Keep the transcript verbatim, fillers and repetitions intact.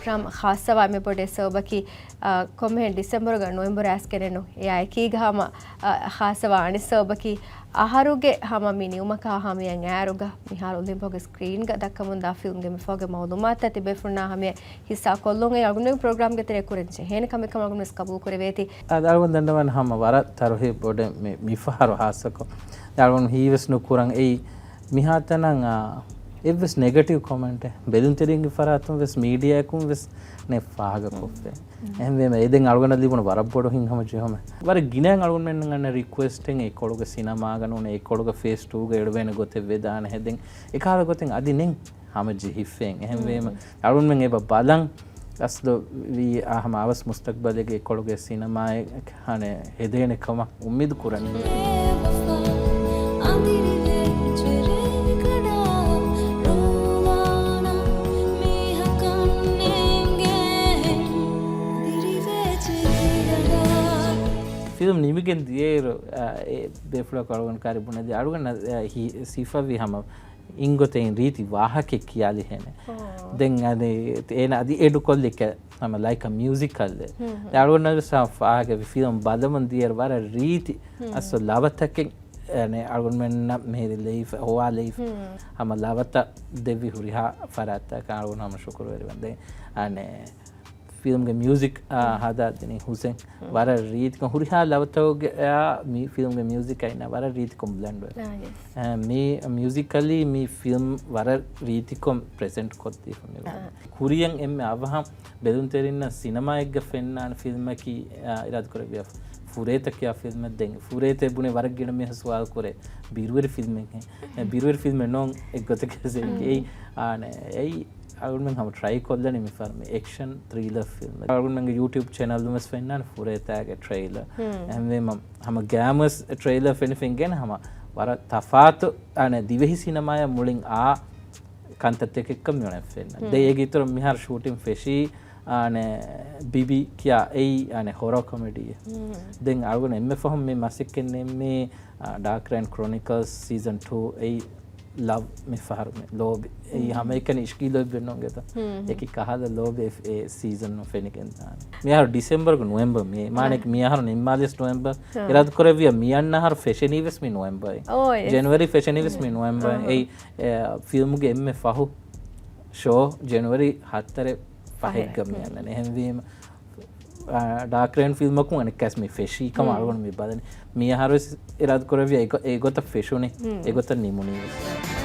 ޕްރޮގްރާމް ޚާއްޞަވާ މި ބޮޑެތި ސަބަބަކީ، އާ، ކޮންމެހެން ޑިސެމްބަރުގަ ނޮވެމްބަރު އައިސްގެންނު. އެއާ އެކީގަ ހަމަ، އާ، ޚާއްޞަވާ އަނެއް ސަބަބަކީ އަހަރުގެ ހަމަ މި ނިމުމަކާ ހަމަޔަށް އައިރުގަ މިހާރު އޮލިމްޕިކްގެ ސްކްރީންގަ ދައްކަމުންދާ ފިލްމްގެ މި ފަހުގެ މައުލޫމާތުތައް ތިބޭފުޅުންނާ ހަމަޔަށް ހިއްސާ ކޮށްލުން އަޅުގަނޑުމެން ޕްރޮގްރާމްގެ ތެރެއަށް ކުރަން ޖެހޭނެ ކަމެއް ކަމަށް އަޅުގަނޑު ވެސް ގަބޫލު ކުރެވޭތީ. އަދި އަޅުގަނޑު ދަންނަވަން ހަމަ ވަރަށް ތަރުހީބު ބޮޑެއް މި، މި ފަހަރު ހާއްސަކޮށް. އަޅުގަނޑު ހީވެސް ނުކުރަން އެއީ މިހާތަނަށް، އާ، އެއްވެސް ނެގެޓިވް ކޮމެންޓެއް ބެލުންތެރިންގެ ފަރާތުން ވެސް މީޑިއާއަކުން ވެސް ނެ ފާހަގަކޮށްފަ. އެހެންވީމަ އެ ދެން އަޅުގަނޑަށް ލިބުނު ވަރަށް ބޮޑު ހިތްހަމަޖެހުމެއް. ވަރަށް ގިނައިން އަޅުގަނޑުމެން އަންނަ ރިކުއެސްޓެއް އެކޮޅުގެ ސިނަމާގަ ނޫން އެކޮޅުގަ ފޭސް ޓޫގަ އެޅުވޭނެ ގޮތެއް ވެދާނެ ހެދެން. އެކަހަލަ ގޮތެއް އަދި ނެތް. ހަމަ ޖެހިފައިން. އެހެންވީމަ، އަޅުގަނޑުމެން އެބަ ބަލަން، އަސްލު ވީ، އާ، ހަމަ އަވަސް މުސްތަގްބަލެއްގެ އެކޮޅުގެ ސިނަމާއެއް ހަނެ ހެދޭނެ ކަމަށް އުއްމީދު ކުރަނީ. ފިލްމް ނިމިގެން ދިޔައިރު، އާ، އެ ބޭފުޅަކު އަޅުގަނޑު ކާރި ބުނެދި އަޅުގަނޑަށް، އާ، ހި-، ސިފަވި ހަމަ އިންގޮތެއް ރީތި ވާހަކައެއް ކިޔާލިހޭނެ. އޯ. ދެން އަދި އޭނަ އަދި އެޑުކޮށްލި ކެ-، ހަމަ ލައިކަ މިއުޒިކަލް. އަޅުގަނޑަށް ވެސް ހަމަ ފާހަގަވި ފިލްމް ބަލަމުން ދިޔައިރު ވަރަށް ރީތި އަސްލު ލަވަތަކެއް، އަނެ، އަޅުގަނޑުމެންނަށް މިހިރި ލެއިފަ، ހޮވާލެއިފަ. ހަމަ ލަވަތައް ދެއްވި ހުރިހާ ފަރާތްތަކަށް އަޅުގަނޑު ހަމަ ޝުކުރުވެރިވަންދެން. އަނެ، ފިލްމްގެ މިއުޒިކް، އާ، ހަދާ ދިނީ ހުސެން. ވަރަށް ރީތިކޮށް ހުރިހާ ލަވަތަކުގެ، އާ، މި ފިލްމްގެ މިއުޒިކް އައިންނާ ވަރަށް ރީތިކޮށް ބްލެންޑް ވެ. އާ، މި މިއުޒިކަލީ މި ފިލްމް ވަރަށް ރީތިކޮށް ޕްރެޒެންޓް ކޮށްދީފަ މި. ކުރިޔަށް އެންމެ އަވަހަށް ބެލުންތެރިންނަށް ސިނަމާއެއްގަ ފެންނާނެ ފިލްމަކީ، އާ، އިރާދަކުރެއްވިޔާ ފުރޭތަ ކިޔާ ފިލްމެއް. ދެން ފުރޭތަ ބުނެ ވަރަށް ގިނަ މީހުން ސުވާލު ކުރޭ ބިރުވެރި ފިލްމެއްހޭ. އެ ބިރުވެރި ފިލްމެއް ނޫން އެއްގޮތަކަށް އެއީ. އާނެ، އެއީ އަޅުގަނޑުމެން ހަމަ ޓްރައި ކޮށްލަނީ މިފަހަރު މި އެކްޝަން ތްރިލަރ ފިލްމެއް. އަޅުގަނޑުމެންގެ ޔޫޓިއުބް ޗެނަލް ވެސް ފެންނާނެ ފުރޭތާގެ ޓްރެއިލަރ. އެހެންވީމަ ހަމަ ގާމަސް ޓްރެއިލަރ ފެނިފެން ގެން ހަމަ ވަރަށް ތަފާތު، އާނެ، ދިވެހި ސިނަމާއަށް މުޅިން އާ ކަންތައްތަކެއްކަން މިއުޅެން ފެންނަ. ދެ އޭގެ އިތުރަށް މިހާރު ޝޫޓިން ފެށީ، އާނެ، ބިބި ކިޔާ އެއީ، އާނެ، ހޮރަ ކޮމެޑީއެއް. ދެން އަޅުގަނޑު އެންމެ ފަހުން މި މަސައްކަތް ނިންމީ، އާ، ޑާކް ރެއިން ކްރޮނިކަލްސް ސީޒަން ޓޫ އެއީ ލަވް މި ފަހަރު މި ލޯބި. އެއީ ހަމައެކަނި އިޝްގީ ލޯބި ބެންނުން ގެތަ. އެކި ކަހަލަ ލޯބި އެ، އެ ސީޒަން ފެނިގެން ދާނެ. މިހާރު ޑިސެމްބަރުގެ ނޮވެމްބަރ މި. މާނައަކީ މި އަހަރު ނިންމާލިޔަސް ނޮވެމްބަރ. އިރާދަ ކުރެއްވިޔާ މި އަންނަ އަހަރު ފެށެނީ ވެސް މި ނޮވެމްބަރ. ޖެނުއަރީ ފެށެނީ ވެސް މި ނޮވެމްބަރ. އެއީ، އެ، ފިލްމުގެ އެންމެ ފަހު ޝޯ ޖެނުއަރީ ހަތަރެއް ފަހެއްގަ މި އަންނަނީ. އެހެންވީމަ، އާ، ޑާކް ރެއިން ފިލްމަކުން އަނެއްކާސް މި ފެށީ ކަމަށް އަޅުގަނޑު މި ބަލަނީ. މި އަހަރު ވެސް އިރާދަ ކުރެއްވިޔާ އެގޮ-، އެގޮތަށް ފެށުނީ، އެގޮތަށް ނިމުނީ ވެސް.